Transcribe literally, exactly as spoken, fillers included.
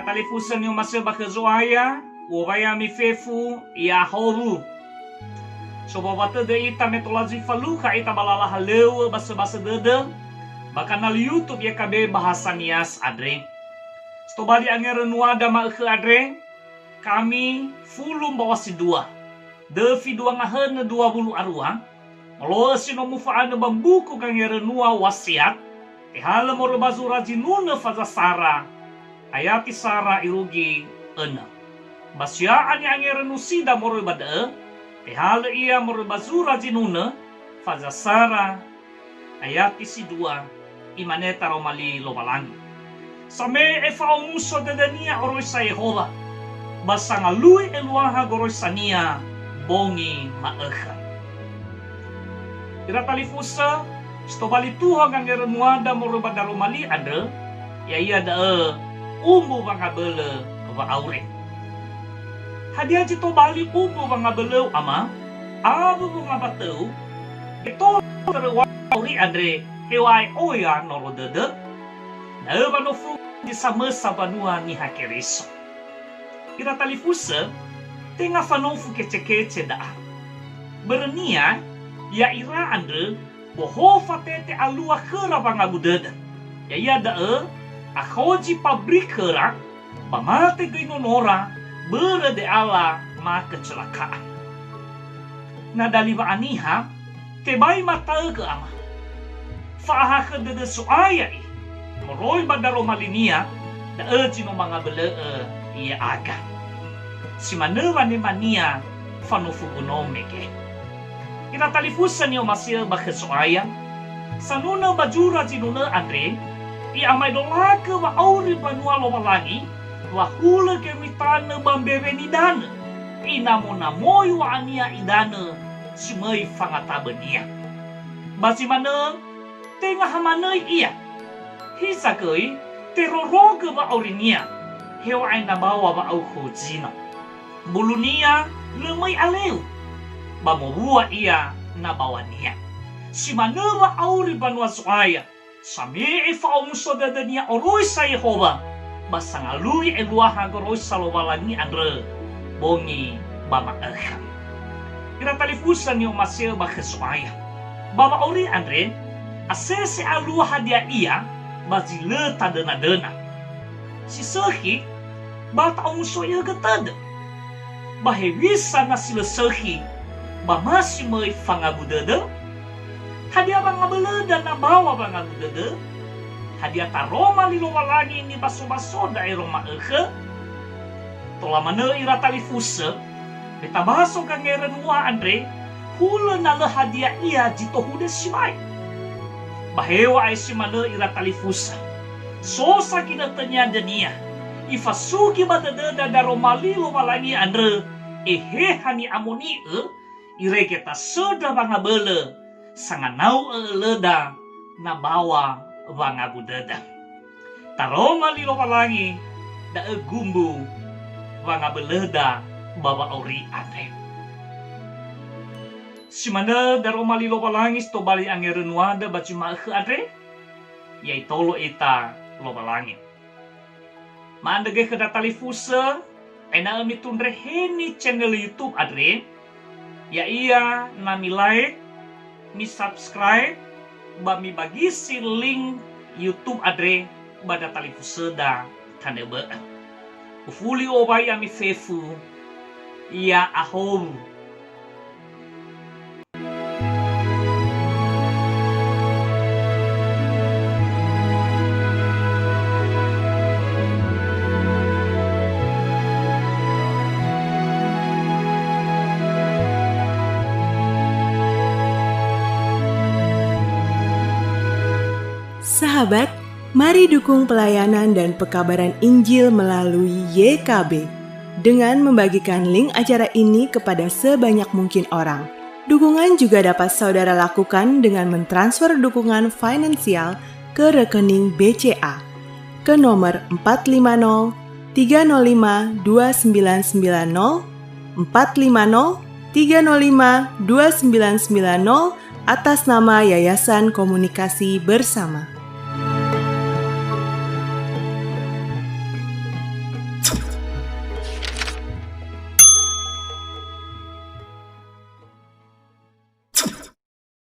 Talifusö ni'omasi'ö ba khö Zo'aya, u'owai ami fefu, ya'ahowu. Sobawa tödö ita me tola zui falukha ita ba lala halöŵö ba söbasö dödö, ba kanal YouTube Y K B Bahasa Nias andre. Si tobali angerönuada ma'ökhö andre, kami fulu mbaŵa si dua. Döfi dua ngahönö dua wulu a rua, molo'ö si no mufa'anö ba mbuku Gangerönua Wasiat, tehalö moroi ba zura zinunö faza sara, ayati sara irugi önö. Ba sia'a ni'angerönusida moroi ba da'ö, tehalö ia moroi ba zura zinunö faza sara, ayati si dua, imane taroma li Lowalangi. Same'e fa'omuso dödönia oroisa Yehowa, ba sangalui eluaha goroisania bongi ma'ökhö. Ira talifusö, si tobali tuha gangerönuada moroi ba daroma li andrö, ya'ia da'ö umbu wangabölö wa'auri. Hadia zi tobali umbu wangabölöu ama, awö wongabatöu, Etola wa'auri andre heŵa'ae oya noro dödö, da'ö wa no fundi samösa mbanua Niha Keriso. Ira talifusö, tenga fanofu kecekece da'a. Börönia, ya'ira andrö bohofa tete alua khöra wangabu dödö. Ya'ia da'ö, akhozi pabrik khöra, ba mate göi nonora, börö de'ala ma kecelakaan. Na dali wa'aniha, tebai mataögö ama. Fa'ahakhö dödö Zo'aya i, moroi ba daroma linia, da'ö zi no mangabölö'ö ya'aga. Si manö wanemania fanofu gunö mege. Ira talifusö ni'omasi'ö ba khö Zo'aya, sanunö ba zura zinunö andre, i'amaedolagö wa'auri mbanua Lowalangi, wa hulö göi tanö ba mbewe nidanö, inamonamoi wa'ania idanö si möi fangatabönia. Ba zi manö, tenga hamanöi ia. Hiza göi, terorogö wa'aurinia, heŵa'ae nabaŵa wa'aukhu zinö. Mbulunia lö möi aleu, ba mowua ia nabaŵania. Si manö wa'auri mbanua Zo'aya, same'e fa'omuso dödönia oroisa Yehowa, ba sangalui eluaha goroisa Lowalangi andrö bongi ba ma'ökhö. Ira talifusö ni'omasi'ö ba khö Zo'aya. Ba wa'auri andre, asese alua hadia ia ba zi lö tadönadöna. Si sökhi, ba ta'omusoi'ögö tödö. Ba hewisa na si lö sökhi, ba ma si möi fangabu dödö? Hadia wangabölöda nabaŵa wangabu dödö? Hadia taroma li Lowalangi nibasobasoda ero ma'ökhö? Tola manö ira talifusö, me tabaso gangerönua andre, hulö na lö hadia ia zi tohunö sibai. Ba heŵa'ae si manö ira talifusö. So sa ginötönia dönia, ifasugi ba dödöda daroma li Lowalangi andrö, Eheha ni'amoni'ö, irege tasöndra wangabölö, sanganau'ö ölöda nabaŵa wangabu dödö. Taroma li Lowalangi, da'ö gumbu wangabölöda ba wa'auri andre. Si manö daroma li Lowalangi si tobali angerönuada ba zi ma'ökhö andre, ya'itolo ita Lowalangi. Ma'andrö göi khöda talifusö, ena'ö mitundreheni channel YouTube andre, ya'ia na mi-like, mi-subscribe, ba mibagisi link YouTube andre ba da talifusöda tanö bö'ö. Ufuli u'owai ami fefu, ya'ahowu. Sahabat, mari dukung pelayanan dan pekabaran Injil melalui Y K B dengan membagikan link acara ini kepada sebanyak mungkin orang. Dukungan juga dapat saudara lakukan dengan mentransfer dukungan finansial ke rekening B C A ke nomor empat lima nol tiga nol lima dua sembilan sembilan nol, empat lima nol tiga nol lima dua sembilan sembilan nol, atas nama Yayasan Komunikasi Bersama.